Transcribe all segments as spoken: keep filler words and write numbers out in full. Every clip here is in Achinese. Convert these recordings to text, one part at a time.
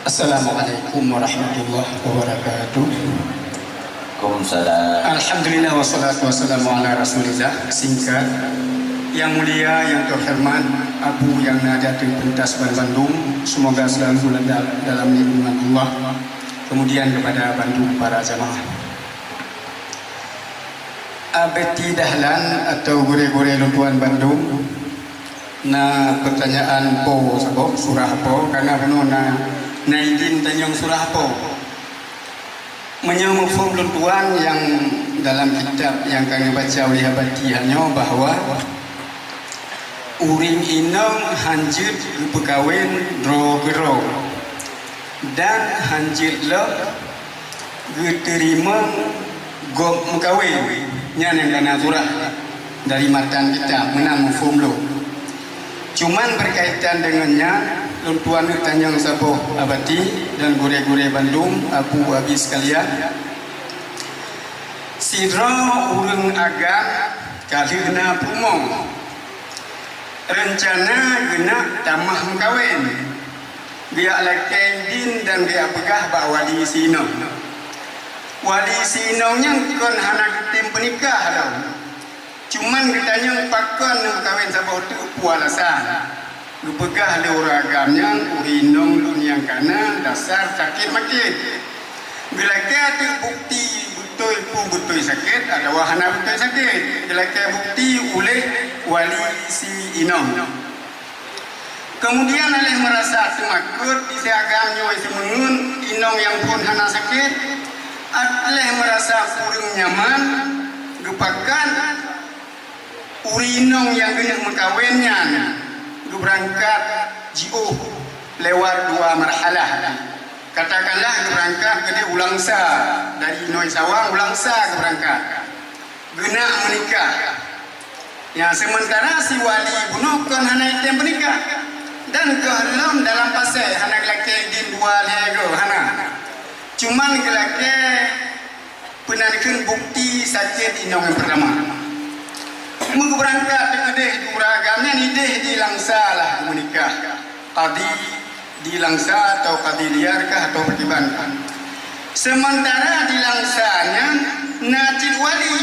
Assalamualaikum warahmatullahi wabarakatuh. Waalaikumsalam. Alhamdulillah, wassalatu wassalamu ala Rasulillah. Singkat, yang mulia, yang terhormat Abu yang na di ateueh pentas ban bandum, semoga selalu dalam, dalam lindungan Allah. Kemudian kepada bandum para jamaah. Abati Dahlan atau gurée-gurée lôn tuan bandum, na pertanyaan po saboh, surah po, karena bunoe na, na idin tanyong surah po. Meunyoe muphom lôn tuan nyang dalam kitab nyang ka neubaca uleh Abati nyoe bahwa ureuëng inong hanjeuet geupeukawen droe keudroe dan hanjeuet lom geuteurimong gob meukawen. Nyan nyang ka na surah dari matan kitab meunan muphom lôn. Cuman berkaitan deungon nyan, lôn tuan neuk tanyong saboh Abati dan gurée-gurée bandum, Abu Abi sekalian. Sidroe ureuëng agam ka lheueh na peurumoh. Reuncana geuneuk tamah meukawen. Geujak lakée idin dan geujak peugah bak wali si inong. Wali si inong nyan kon hana geutem peunikah lom. Cuman geutanyong pakon neumeukawen saboh teuk, peue alasan. Geupeugah lé ureuëng agam nyan, ureuëng inong lôn nyang ka na dasar sakét makét. Geulakée teuk bukti beutôi peue beutôi sakét atawa hana beutôi sakét. Geulakée bukti uleh wali si inong. Keumudian, aléh meurasa teumakot, si agam nyoe simeungeut inong nyang phon hana sakét, aléh meurasa kureueng nyaman, geupakat ureuëng inong nyang geuneuk meukawen nyan geubeurangkat jiôh lewat dua marhalah. Katakanlah geubeurangkat keudeh u Langsa, dari inoe Sawang u Langsa geubeurangkat. Geuneuk meunikah. Nyan, seumeuntara si wali bunoe kon hana item peunikah. Dan gohlom dalam pasé hana geulakée idin dua lhée goe, hana. Cuman geulakée peunan kheun bukti sakét inong nyang peurtama. Meugeubeurangkat teungeudeh di ureuëng agam nyan ideh di Langsa lah geumeunikah. Kadi di Langsa atau kadi liar kah atau pakriban kah. Seumeuntara di Langsa nyan na cit wali,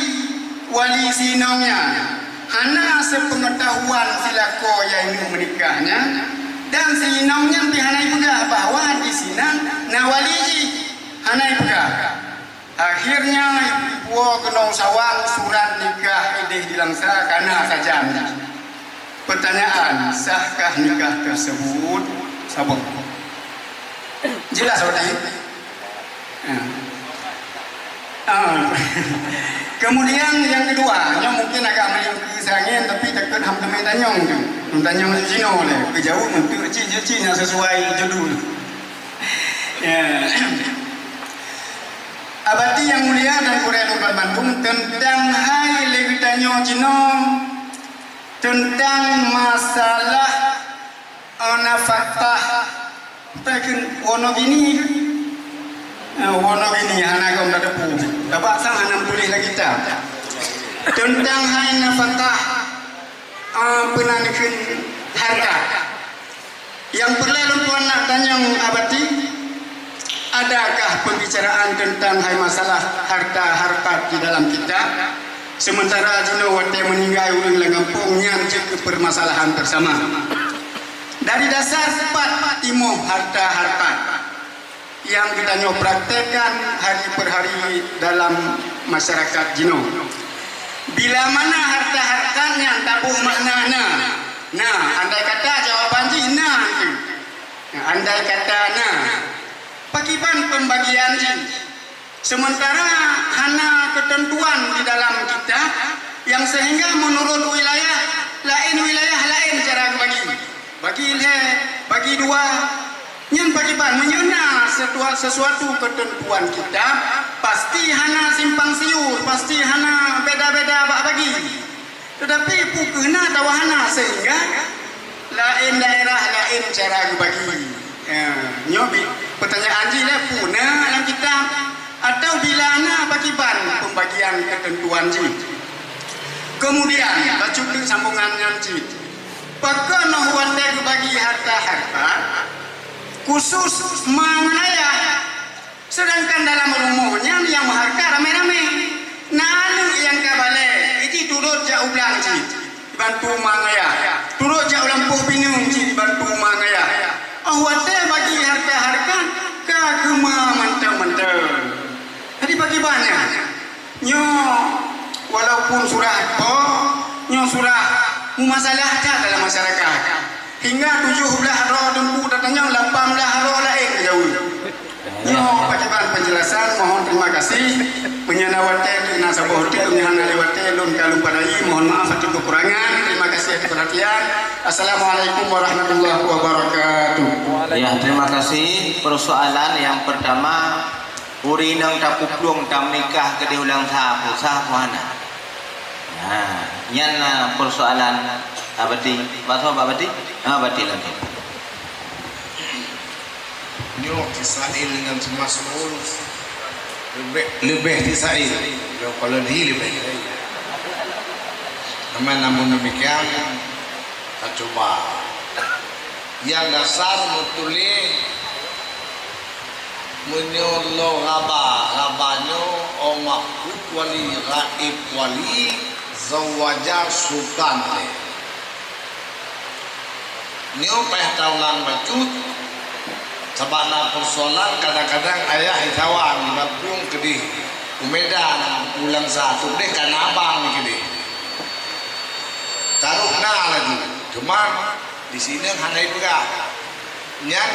wali si inong nyan hana sepeungeutahuan silakoe nyang meunikah nyan, dan si inong nyan pih hana ipeugah bahwa di sinan na wali jih, hana ipeugah. Akhirnya, ipuwoe keunoe Sawang surat nikah ideh di Langsa kana sajan. Pertanyaan, sahkah nikah tersebut? Saboh. Jelas, Ustaz? Ya. Ah. Kemudian yang kedua, nyoe mungkin agak meulingkue sangen, tapi takot ham teumé tanyong tu. Tanyong jinoe lé, keu jaweueb untuk cik-cik nyang sesuai judul. Ya. Abati nyang mulia dan gurée lôn bandum, teuntang hai lé geutanyoe jinoe, teuntang masalah, eh, nafakah, peue kheun wono bini, eh, wono bini hana gom tateupeue, tabak sang hana tuléh lam kitab. Teuntang hai nafakah, eh, peunan kheun harta. Nyang peureulée lôn tuan nak tanyong Abati, adakah pembicaraan teuntang hai masalah harta harkat di dalam kitab? Seumeuntara jinoe watée meuninggai ureuëng lam gampông nyan jeuet keu peumasalahan bersama. Dari dasar pat timoh harta harkat nyang geutanyoe praktekkan hari per hari dalam masyarakat jinoe. Bila mana harta harkat nyan taboh makna na, na, andai kata jawaban jih na, andai kata na, pakriban pembagian jih? Seumeuntara hana keuteuntuan di dalam kitab, nyang sehingga meunurot wilayah, laén wilayah laén cara geubagi. Bagi lhée, bagi dua. Nyan pakriban meunyoe na setua-, sesuatu keuteuntuan kitab, pasti hana simpang siur, pasti hana beda-beda bak bagi. Teutapi peu keuh na atawa hana, sehingga laén daerah laén cara geubagi. Ya, nyoe bi-, peutanyaan jih lé, peu na lam kitab atau bila na pakriban pembagian keuteuntuan jih. Keumudian, bacut keu sambongan nyan cit. Pakon noh watée geubagi harta-harta, Khusus ma ngon ayah. Seudangkan dalam rumoh nyan nyang meuhareukat ramé-ramé. Na aneuk nyang ka balek, jih turot jak u blang cit, jibantu ma ngon ayah. Turot jak u lampôh pineung cit, jibantu ma ngon ayah. Óh watée bagi hareukat-hareukat, ka keu ma mantong-mantong. Jadi bagi banyak. Nyoe, walaupun surah ko, nyoe surah meumasalah that dalam masyarakat. Hingga tujoh blaih droe teungku tatanyong, lapan blaih droe laén geujaweueb. Nyoe pakiban penjelasan, mohon terima kasih. Meunyoe na watée na saboh teuk, meunyoe hana lé watée lôn ka lupa lagi, mohon maaf atas kekurangan. Terima kasih atas perhatian. Assalamualaikum warahmatullahi wabarakatuh. Ya, terima kasih. Persoalan yang pertama, ureueng inong tapuplueng tameunikah keudeh ulang sa, sah peue hana? Nah, nyan na persoalan, ah, Bati. Bak soe, Bak Bati? Ah, Bati lagi. Nyoe Tisail ngon si Mas'ul leubeh, leubeh Tisail. Nyoe kalau di leubeh. Namun, namun demikian, tacuba. Nyang dasar meutuléh, meunyoe lo ghaba, ghaba nyoe, oh, Mahfud wali, Ghaib wali, zawaja sultan lé. Nyoe payah taulang bacut, sabab na persoalan kadang-kadang ayah di Tawang, di Bapung keudeh, u Medan, ulang satu deh kana abang keudeh. Taruh na laju, cuma di sini hana ipeugah. Nyan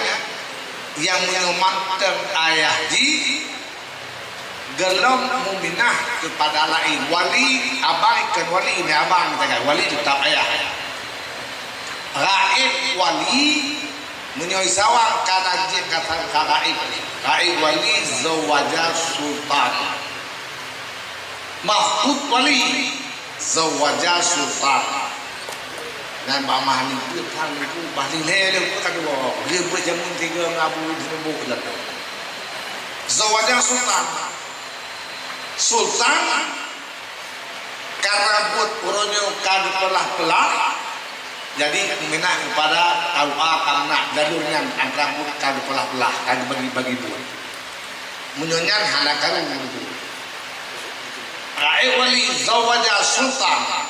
nyang meunyoe mantong ayah jih, geulom muminah keupada laén. Wali, abang kon wali, ni abang geutanyoe, wali teutap ayah. Ghaib wali, meunyoe sawang ka na jeuet ka, ka ghaib. Ghaib wali zawaja sultan. Mahfud wali zawaja sultan. Nyan bak mah ni peuet han ku, bah lilée lé ku ka dua. Lé peuet jameun tiga ngon Abu Jumbo ku jaga. Zawaja sultan. Sultan karena buet uroe nyoe ka geupeulah-peulah, jadi meuminah keupada K U A ka meunan jalur nyan antara buet ka geupeulah-peulah, ka geubagi-bagi buet. Meunyoe nyan hana karu. Ghaib wali zawaja sultan.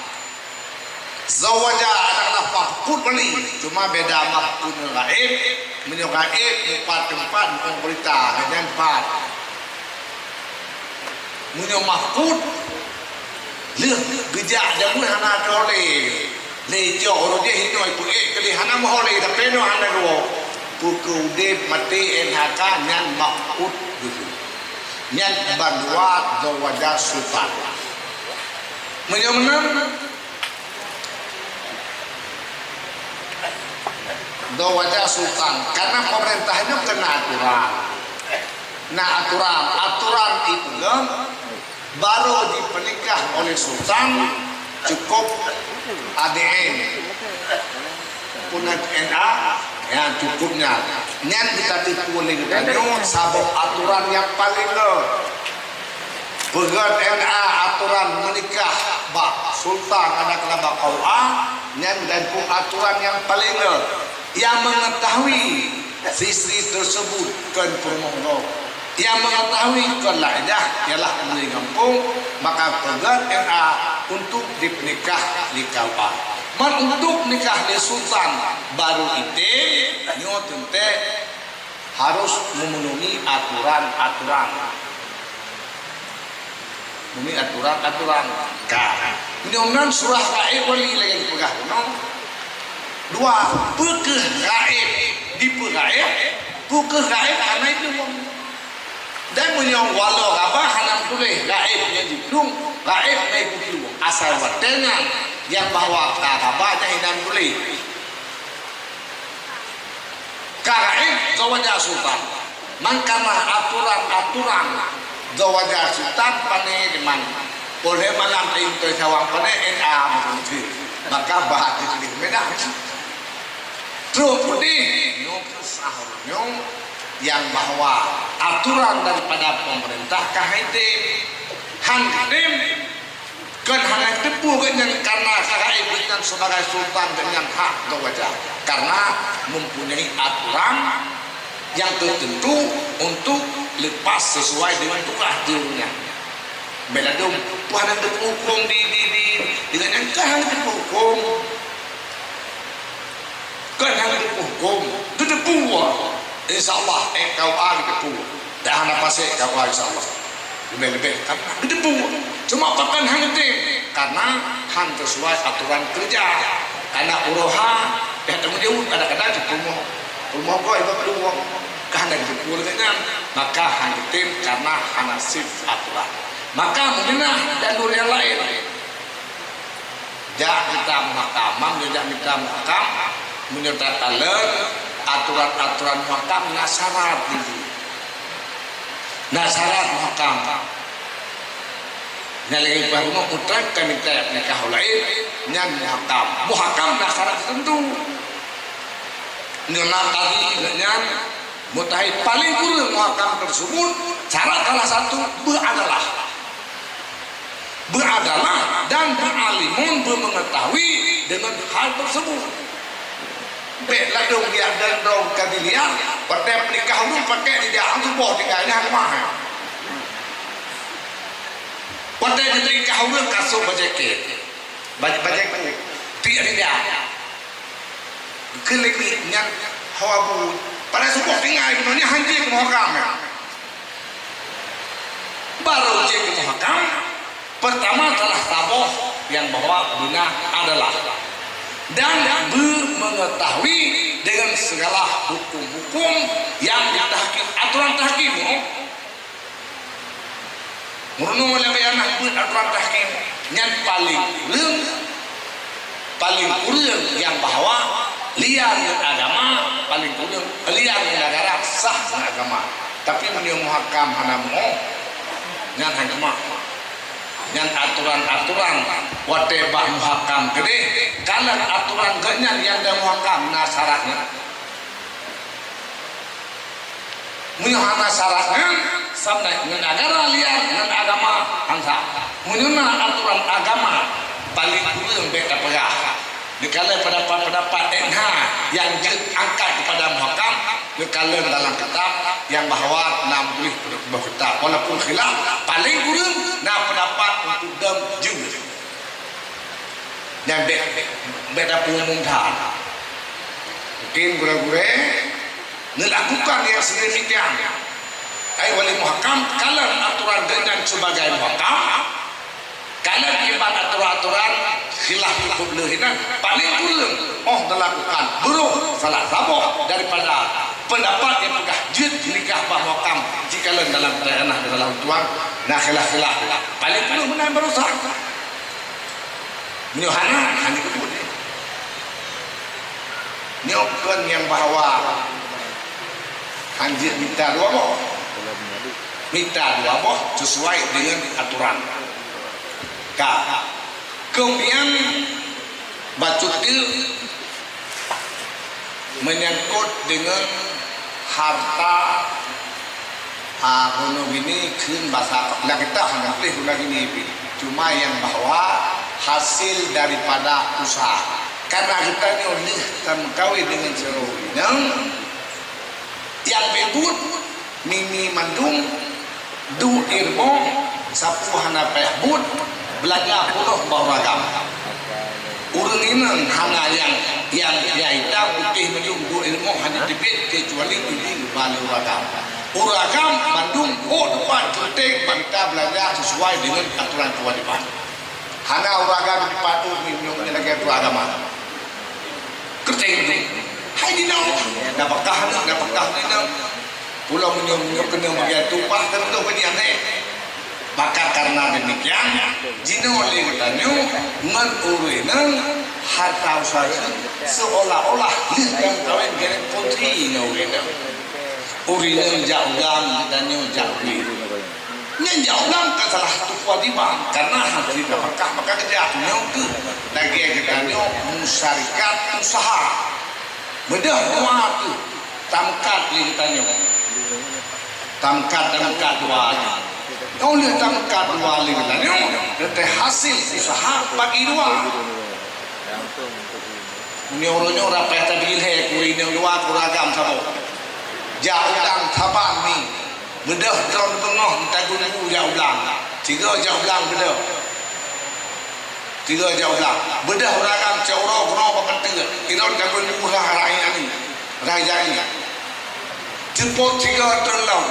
Zawaja adalah Mahfud wali, cuma beda Mahfud ngon Ghaib. Meunyoe Ghaib, meupat teumpat, meupeurintah, nyan pat. Meunyoe Mahfud, lheueh geujak jameun hana teuh lé. Lé cok roh jih hinoe peuék keudeh hana meuho lé, tapi nyoe hana dua. Peu keu udeb maté N H K nyan Mahfud geujok. Nyan bandua zawaja sultan. Meunyoe meunan, zawaja sultan, karena pemerintah nyoe keu na aturan. Na aturan, aturan ipeugah baru dipeunikah oleh sultan cukup A D N. Puna N A, ya, cukup nyan. Nyan geutanyoe lé geutanyoe saboh aturan nyang paleng gét. Peugét N A aturan meunikah bak sultan adak laba K U A, nyan dan pun aturan nyang paleng gét. Nyang mengetahui sisri tersebut kon peurumoh gob. Nyang mengetahui kon laidah ialah ureueng gampông, maka peugét N A untuk dipeunikah lé K U A. Man untuk nikah lé sultan baru item, nyoe teuntée harus memenuhi aturan-aturan. Memenuhi aturan-aturan. Ka. Meunyoe nan surah gaéb wali lagée geupeugah bunoe. Dua, peu kheueh gaéb dipeugah, peu kheueh gaéb hana itueng. Dan meunyoe walau haba hana tuléh gaéb nyang jiplueng, gaéb na itueng. Asai watée nyan nyang bahwa ka haba nyan inan tuléh. Ka gaéb zawaja sultan. Mangkana aturan-aturan zawaja sultan pané diman. Oleh malam intoi sawang pané N A meutunti. Maka bahagi tuléh meunan. Trok peudeh nyoe keu sahur nyoe nyang bahwa aturan daripada pemerintah ka hai tem. Han tem. Kon hana teupeu geuhnyan karena ka gaéb geuhnyan sebagai sultan geuhnyan hak geuwajar. Karena mempunyai aturan nyang teuteuntu untuk leupah sisuai deungon tugaih jih nyan. Bèk ladôm, peue hana teupeu hukôm di, di, di, deungon nyan ka hana teupeu hukôm. Kon hana geuteupeue hukôm, geuteupeue. Insya Allah, eh, K U A geuteupeue. Dan hana paséh K U A, insya Allah. Leubeh-leubeh kan geuteupeue. Cuma pakon hana tem, karena hana sesuai aturan kerja. Karena uroha, pihak tanggung jawab kadang-kadang di rumah. Rumah kau ibu keluar. Kan hana geuteupeue lagèe nyan. Maka hana tem karena hana sip aturan. Maka mungkin jalur yang lain. Jak kita muhakam, meunyoe jak mita muhakam, meunyoe takalon aturan-aturan muhakam na syarat jih. Na syarat muhakam. Nyan lagèe bah rumoh mutlak ka mita nikah laén, nyan muhakam. Muhakam na syarat teuteuntu. Nyan na kadi nyan Mujtahid paléng kureueng muhakam teuseubut, syarat salah satu beuadalah. Beuadalah dan beualimun, beumeungeutahui deungon hal teuseubut. Bèk ladôm biak dan droe ka dilihat, watèe peunikah ulôn pakèk di dalam tuboh tinggai nyan mah. Watèe jipeunikah ulôn kasôk bajèe kèe, bajèe, bajèe kèe, tiek rida. Keuleubèh nyan hawa bu. Padahai suboh tinggai bunoe nyan han jeuet keu muhakam nyan. Barô jeuet keu muhakam, peurtama salah saboh nyang bahwa beuna adalah dan beumeungeutahui deungon sigala huköm-huköm nyang jitahkim, aturan tahkim, oh. Meurunoe lé bak aneuk beuet aturan tahkim nyan paléng kureueng, paléng kureueng nyang bahwa liar ngon agama, paléng kureueng liar ngon negara, sah ngon agama. Tapi meunyoe muhakam hana meu'oh, nyan hana meu'oh. Nyan aturan-aturan watèe bak muhakam keudeh, kalon aturan geuh nyan nyang dan muhakam na syarat nyan. Meunyoe hana syarat nyan, saban ngon agama liar, ngon agama hansa. Meunyoe na aturan agama, paléng kureueng bèk tapeugah. Neukalon pendapat-pendapat N H nyang jeuet angkat keupada muhakam, neukalon dalam kitab nyang bahwa na tuléh peunoh kitab. Walaupun khilaf, paléng kureueng na pendapat untuk dong jeuet. Nyan bèk, bèk tapeumumthan. Mungkin gurèe-gurèe neulakukan nyang sedemikian. Ai wali muhakam, kalon aturan geuh nyan sebagai muhakam, kalon iban aturan-aturan khilaf huköm leuh inan, paléng kureueng 'oh neulakukan, beurôh salah saboh daripada pendapat nyang peugah jeuet nikah bak muhakam, jikalon dalam tanah, dalam tuan, na khilaf-khilaf, paléng kureueng meunan baroesa. Meunyoe hana, hana geupeubuet lé. Nyoe kon nyang bahwa hanjeuet mita dua boh. Mita dua boh sesuai dengan aturan. Ka. Kemudian, bacut teuk menyangkut dengan harta, ha, bunoe gini kheun basa, lam kitab hana tuléh bunoe gini pih. Cuma nyang bahwa hasil daripada usaha. Karena geutanyoe lheueh tameukawen deungon sidroe inong, nyang beubuet mimi mandum, duek ié rumoh, sapeue hana payah buet, beulanja punoh bak ureueng agam. Ureueng inong hana nyang, nyang, nyang itam putéh meunyoe duek ié rumoh hana teubiet, keucuali idin bak ureueng agam. Ureueng agam mandum ôk teumpat keunteng bak mita beulanja sesuai deungon aturan keuwajéban. Hana ureueng agam jipatôt meunyoe lagèe aturan agama. Keunteng tu. Hai jinoe, na peugah aneuk, na peugah aneuk. Pulo meunyoe, meunyoe keuneuk bagi tumpah, tentu bagi aneuk. Maka karena demikian, jinoe lé geutanyoe ngon ureueng inong harta usaha jih seolah-olah lheueh tameukawen geuneuk putri ngon ureueng inong. Ureueng inong jak u GAM, geutanyoe jak u bri. Nyan jak u GAM ka salah satu keuwajéban, karena hana jeuet nafakah maka geujak. Nyoe keuh lagèe geutanyoe musyarikat usaha. Beudôh dua teuh tameukat lé geutanyoe. Tameukat, tameukat dua teuh. Óh lheueh tameukat dua lé geutanyoe, teuntèe hasil usaha bagi dua. Meunyoe uroe nyoe rap payah tabri lhèe, keu ureueng inong dua, keu ureueng agam saboh. Jak u blang saban mi, beudôh droe beungoh tagun bu jak u blang. Tiga jak u blang beudôh. Tiga jak u blang. Beudôh ureueng cok uroe keunoe bak panteue. Inong tagun bu rhah rai anu. Rai jai. Teupot tiga droe lom.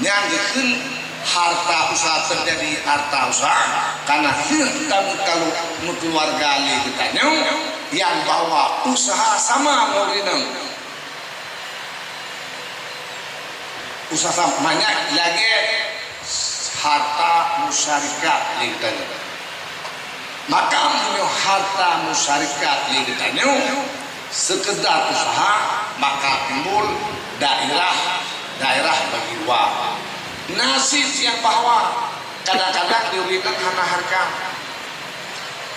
Nyan geukheun harta usaha teujadi harta usaha, kareuna kheueh tameukalon meukeuluwarga lé geutanyoe nyang bahwa usaha sama ngon inong. Usaha sama, manyak lagée harta musyarikat lé geutanyoe. Maka meunyoe harta musyarikat lé geutanyoe seukeudar usaha, maka timbul daerah, daerah bagi dua. Nasib nyang bahwa kadang-kadang di ureueng inong hana hareuga.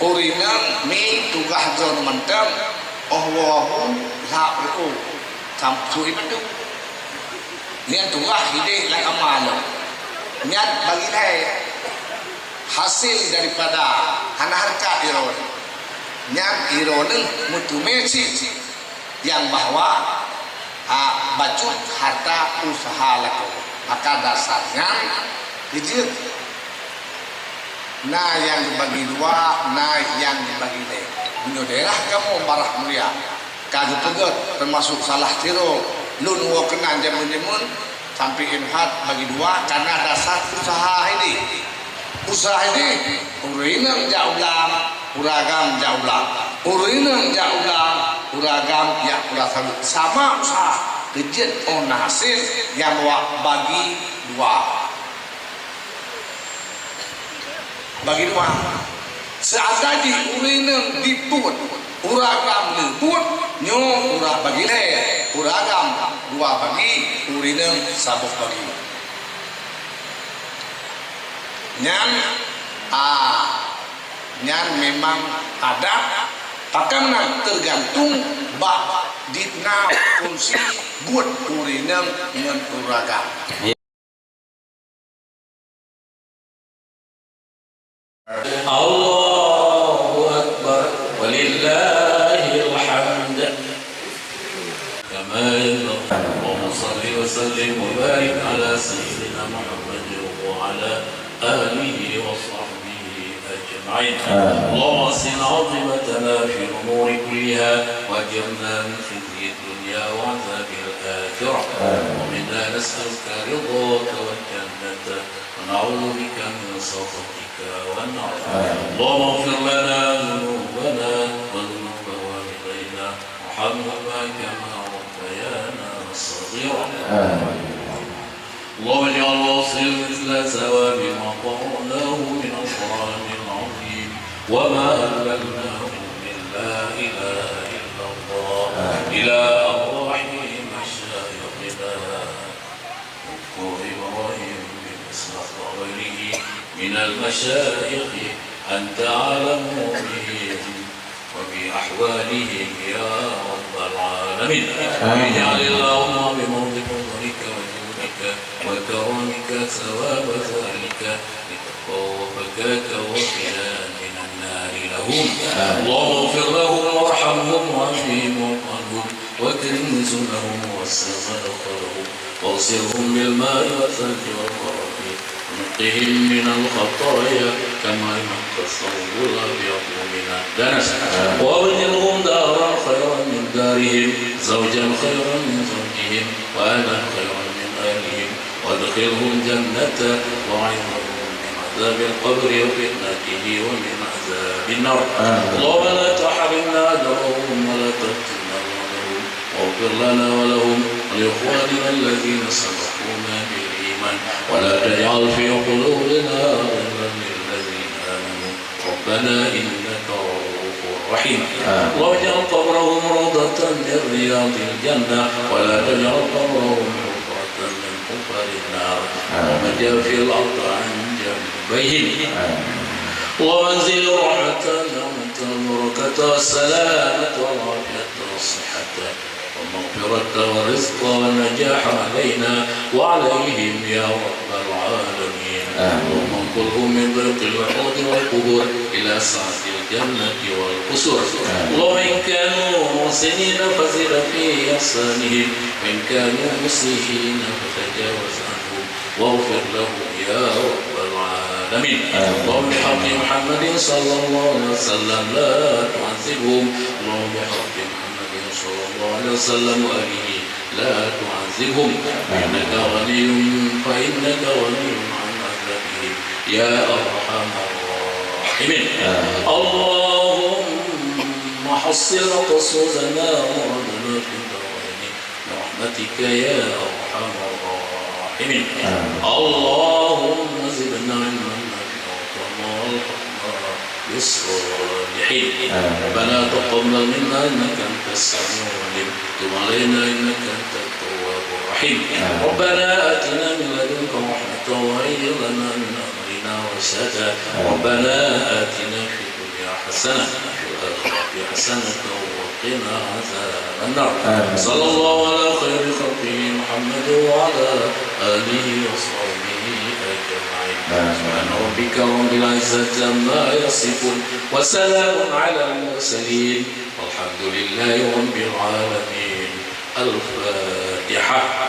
Ureueng inong mi tugaih droe mantong, oh woe bu, lhak U U, sampoe madu. Nyan tugaih idéh lam kama lom. Nyan bagi lhée. Hasil daripada hana hareuga droe nyan, droe nyan meuteumé cit nyang bahwa, ha, bacut harta usaha lakoe. Maka dasar nyan keujeuet na nyang geubagi dua, na nyang geubagi lhée. Meunyoe daerah kamoe Barah Mulia, ka geupeugét, teumasuk salah sidroe lôn woe keunan jameun-jameun sampai inong bagi dua, kareuna dasar usaha idéh. Usaha idéh, ureueng inong jak u blang, ureueng agam jak u blang. Ureueng inong jak u blang, ureueng agam jak pula saweue. Sama usaha, keujeuet óh na hasil nyang bahwa bagi dua. Bagi dua. Seandai jih ureueng inong dibuet, ureueng agam leubuet, nyoe ureueng bagi lhée, ureueng agam dua bagi, ureueng inong saboh bagi. Nyan, a, nyan memang adat, pakon na teugantung bak di na fungsi buet ureueng inong ngon ureueng agam. Allahu Akbar, walillahil hamd. Kama yanbaghi. Allahumma shalli wa sallim wa barik ala sayyidina Muhammadin wa ala alihi wa sahbihi ajma'in. Amin. Allahumma ahsin aqibatana fil umuri kulliha wajirna min khizyid dunya wa adzabil akhirah. Amin. Wa inna nas'aluka ridhaka wal jannata ونعوذ بك من سخطك والنار. آمين. اللهم اغفر لنا ذنوبنا وذنوب والدينا وارحمهما كما ربيانا صغيرا. آمين. اللهم اجعل واصل مثل ثواب ما قرأناه من القرآن العظيم وما ألمناه من لا إله إلا الله، آمين، إلى أرواح مشايخنا. الدكتور إبراهيم بن إسحاق وغيره من المشايخ أنت أعلم بهم وبأحوالهم يا رب العالمين. آمين. اجعل اللهم بموضع فضلك وجودك وكرمك ثواب ذلك لتقوى وفكاك وقنا من النار لهم. آمين. اللهم اغفر لهم وارحمهم وعافهم واعف عنهم وأكرم نزلهم ووسع مدخلهم واغسلهم بالماء والثلج والبرد ونقهم من الخطايا كما ينقى الثوب الأبيض من الدنس. آمين. وأبدلهم دارا خيرا من دارهم، زوجا خيرا من زوجهم، وأهلا خيرا من أهلهم، وأدخلهم الجنة وأعذهم من عذاب القبر وفتنته ومن عذاب النار. آمين. اللهم لا تحرمنا أجرهم ولا تفتنا بعدهم. واغفر لنا ولهم ولإخواننا الذين سبقونا بالإيمان ولا تجعل في قلوبنا غلا للذين آمنوا ربنا إنك رؤوف رحيم. آمين. واجعل قبرهم روضة من رياض الجنة ولا تجعل قبرهم حفرة من حفر النار. آمين. ومجافي الأرض عن جنبيهم. آمين. وأنزل رحمة وبركة والسلامة والعافية والصحة والمغفرة والرزق والنجاح علينا وعليهم يا رب العالمين. آمين. اللهم انقلهم من ضيق الحوض والقبور إلى سعة الجنة والقصور. آمين. اللهم إن كانوا محسنين فزد في إحسانهم، وإن كانوا مسيئين فتجاوز عنهم، واغفر لهم يا رب العالمين. آمين. اللهم بحق محمد صلى الله عليه وسلم لا تعذبهم. اللهم بحق محمد صلى الله عليه وسلم وآله لا تعذبهم، فإنك غني، فإنك غني عن عذابهم يا أرحم الراحمين. آمين. اللهم حصل مقصودنا ومرادنا في الدارين برحمتك يا أرحم الراحمين. آمين. اللهم زدنا علما نافعا وارزقنا بالصالحين. آمين. ربنا تقبل منا إنك أنت السميع العليم، وتب علينا إنك أنت التواب الرحيم. آمين. ربنا آتنا من لدنك رحمة وهيئ لنا من أمرنا رشدا. آمين. ربنا آتنا في الدنيا حسنة وفي الآخرة حسنة وقنا عذاب النار. آمين. صلى الله على خير خلقه محمد وعلى آله وصحبه أجمعين. آمين. سبحان ربك رب العزة عما يصفون، وسلام على المرسلين، والحمد لله رب العالمين. الفاتحة.